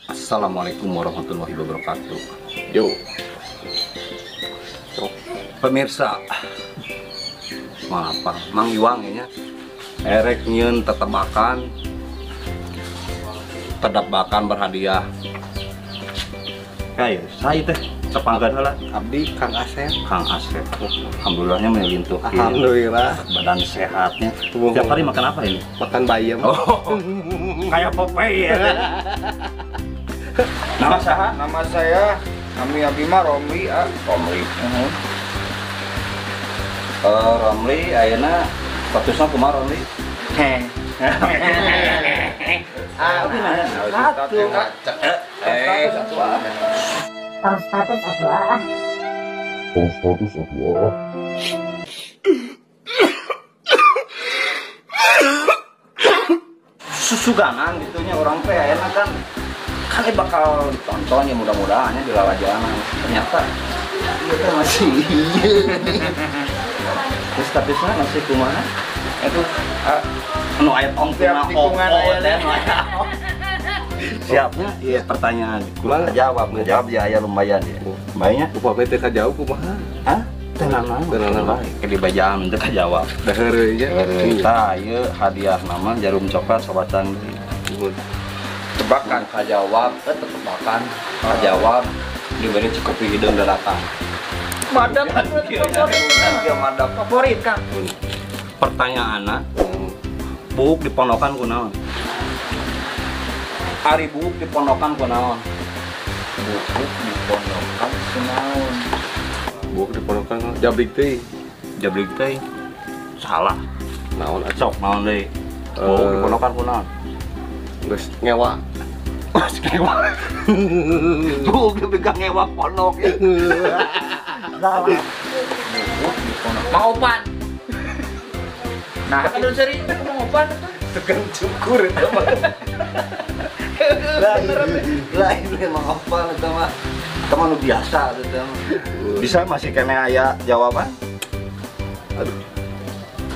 Assalamualaikum warahmatullahi wabarakatuh. Yo. Pemirsa, maaf, Mang Iwang ya, erek nyieun tetebakan, tetebakan berhadiah. Kayak saya teh tepangkeun heula. Abdi Kang Asep. Kang Asep. Alhamdulillahnya melintuh. Alhamdulillah. Badan sehatnya. Tiap hari makan apa ini? Makan bayam. Oh, kayak Popeye ya. Nama saha? Nama saya Ami Abima Romli. Romli. Romli ayeuna statusna kumaha Romli? Heh. Satu. Satu. Tong status atuh ah. Tong status atuh ah. Susuganan gitunya orang teh ayeuna kan kan bakal ditonton ya mudah-mudahan ya di lalajanan. Ternyata ieu teh masih terus statusnya masih kumaha? Itu anu aya tongtungan tikungan aya teh. Siapnya? Iya, pertanyaan. Kumaha jawab? Jawab ya aya lumayan ya. Baiknya upami teu kajawab kumaha? Hah? Tenang tenang. Ke dibajaan teu kajawab. Da heureuy nya. Tah ieu hadiah nama jarum coklat sawacan deui. Tebakan kajawab, tetebakan kajawab diberi cikopi hideung dadakan. Madap madap favorit Kang. Pertanyaanna, buuk dipondokan kunaon? Ari buuk dipondokan kunaon? Buuk dipondokan kunaon? Buuk dipondokan jabrik teh. Jabrik teh. Salah. Naon sok naon deui? Buuk dipondokan kunaon? Geus ngewa. Geus ngewa. Buuk dipegang ngewa pondok. Salah. Buuk dipondok. Maopan. Nah, kan seri maopan itu. Tegang cukur itu mah. Lain memang apa itu mah. Teman lu biasa itu mah. Bisa masih kena aya jawaban? Aduh.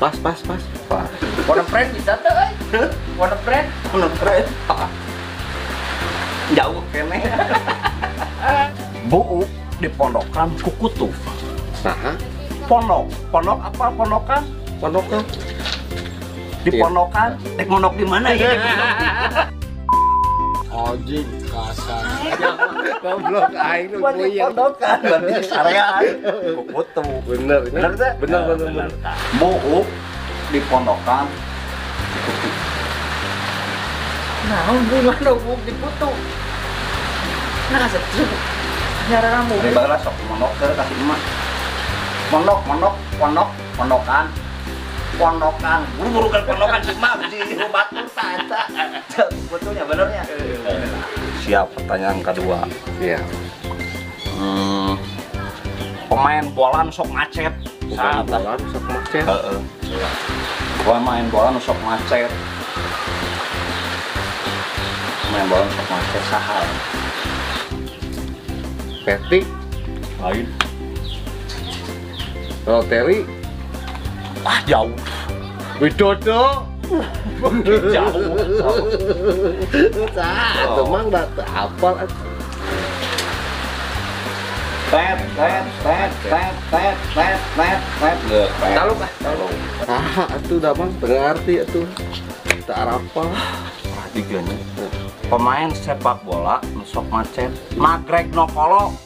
Pas. Pas. Warna friend bisa tuh, euy. Warna friend. Warna friend. Jauh kene. Buuk dipondokan ku kutu. Saha? Pondok. Pondok apa pondokan? Pondokan. Dipondokan, rek mondok di mana ya? Anjing kasar. Goblok aing nu puyeng. Pondokan berarti sarean ku kutu. Bener. Bener teh? Bener. Buuk dipondokan ku kutu. Naon bukan buuk dikutu. Nah, setuju. Nyarana buuk. Ari baheula sok mondok teh kasih emak. Mondok, pondok, pondokan. Pondokan, buru-buru kan pondokan cuma di batu tata. Betulnya benernya. Siap, pertanyaan kedua. Iya. Pemain bola sok macet. Pemain bola sok macet. Heeh. Pemain bola sok macet. Pemain bola sok macet saha? Petik. Lain. Rotary. Ah, jauh. Widodo. Jauh. Tah, teman dah hafal. Tet tet tet tet tet tet tet tet. Tahu ah, tahu. Ah, atuh da Bang, teu ngarti atuh. Teu arapal. Ah, diganya. Pemain sepak bola nu sok macet, Magrek Nokolo.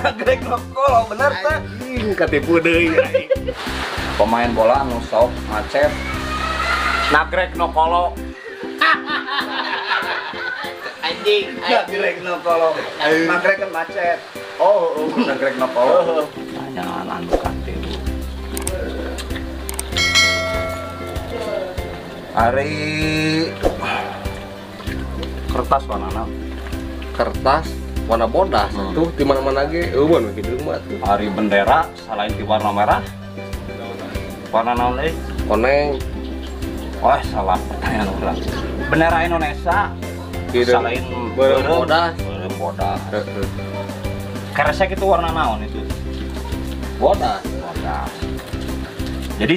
Nagrek Nokolo bener teh? Katipu deui aing. Pemain bola nu sok macet, Nagrek Nokolo. Anjing. Nagrek Nokolo. Nagrek kan macet. Oh, Nagrek Nokolo. Pertanyaan anu katilu. Ari kertas warna naon? Kertas warna bodas tuh di mana-mana ge eueun we kitu mah tuh. Ari bendera selain di warna merah warna naon euy? Koneng. Wah, salah pertanyaan urang. Bendera Indonesia selain beureum bodas, beureum bodas. Heeh. Keresek itu warna naon itu? Bodas. Bodas. Jadi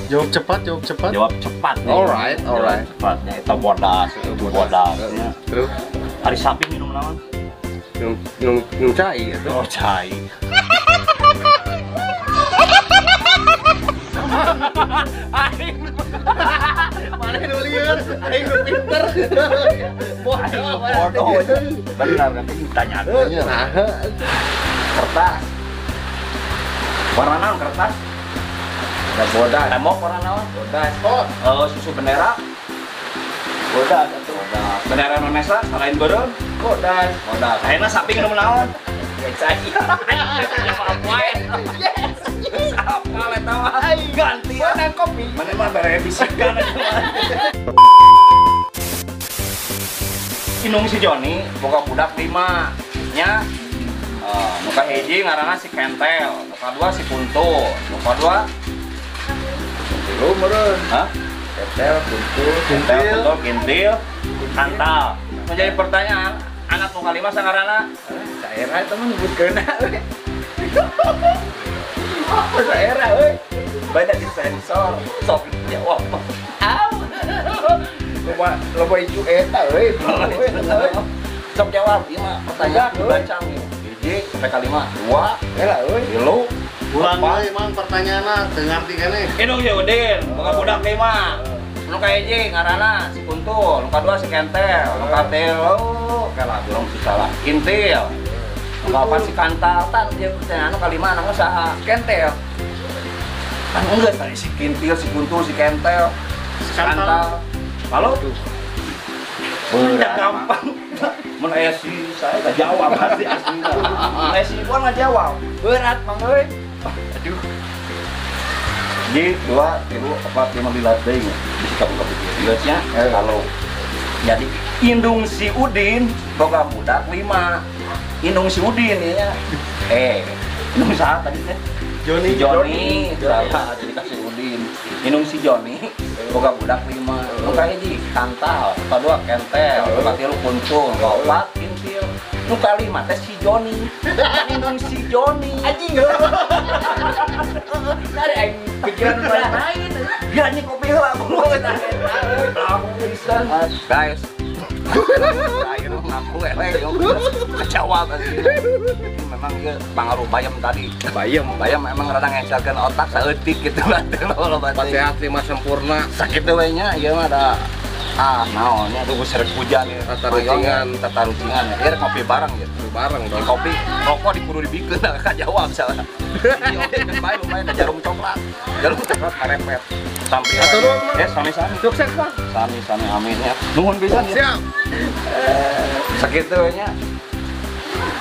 Jawab cepat, jawab cepat. Jawab cepat. Alright, alright. Cepatnya itu bodas, itu bodas. Terus hari sapi minum naon? Minum cai itu. Oh, cai. Aing mana nu lieur, aing nu pinter. Bodoh, bodoh. Benar nanti ditanya. Nah, kertas. Warna naon kertas? Ya bodas. Tembok warna naon? Bodas. Oh, susu bendera. Bodas atuh. Bodas. Bendera Indonesia selain beureum, bodas. Bodas. Ayeuna sapi minum naon? Ya cai. Jawab wae. Yes. Apa eta mah? Ganti mana kopi. Mana mah bare bisikan eta mah. Indung si Joni boga budak 5 nya. Nu kahiji ngaranna si Kentel, nu kadua si Kuntul, nu kadua tilu meureun. Hah? Kentel, Kuntul, Kentel, Kuntul, Kintil, Kantal. Menjadi pertanyaan, anak nu kalima sangaranna? Saera eta mah nyebutkeunna we. Apa saera euy? Banyak disensor, sok jawab. Au. Loba loba icu eta euy. Sok jawab ieu mah pertanyaan dibaca nih. 1 sampai 5, 2, Heula euy. 3, Ulang deui mang pertanyaanna teu ngarti keneh. Indung si Udin, boga budak 5. Nu kahiji ngaranna si Kuntul, nu kadua si Kentel, nu katilu kela belum si salah Kintil. Nu kaopat si Kantal, tan ieu pertanyaan nu kalima anakna saha? Kentel. Kan enggak tadi si Kintil, si Kuntul, si Kentel, si Kantal. Lalu udah gampang. Mun aya si saya nggak jawab pasti aslinya. Mun aya si Iwan nggak jawab. Berat mang euy. Aduh. Jadi 2, 3, 4, 5 bilas deui nya. Bisa kamu bilasnya kalau jadi indung si Udin boga budak 5. Indung si Udin ya. Indung saha tadi teh? Joni. Si Joni, salah jadi kasih Udin. Indung si Joni boga budak 5. Nu kahiji Kantal, nu kadua Kentel, nu katilu Kuntul, nu kaopat Kintil, nu kalima teh si Joni. Kan indung si Joni. Anjing. Dari aing pikiran lain. Ya anjing kopi heula aku pisan. Guys. Ayo ngaku eleh kecewa tadi. Memang ieu pangaruh bayam tadi. Bayam, bayam memang rada ngencelkeun otak saeutik gitu lah teu loba. Sehat 5 sempurna. Sakitu we nya ieu mah ada naon nya tuh serek hujan ya. Tatarucingan, tatarucingan. Ieu kopi bareng ya. Bareng dong. Kopi rokok dikudu dibikeun ka jawab salah. Ieu geus bae lumayan jarum coklat. Jarum coklat karepet. Sampai ya sami-sami. Sukses, Bang. Sami-sami amin ya. Nuhun pisan ya. Siap. Sakitu we nya.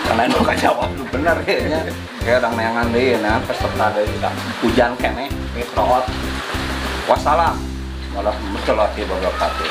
Karena nu kajawab lu bener kayaknya. Kayak orang neangan deui nah peserta deui kita. Hujan keneh root. Wassalam. Warahmatullahi wabarakatuh.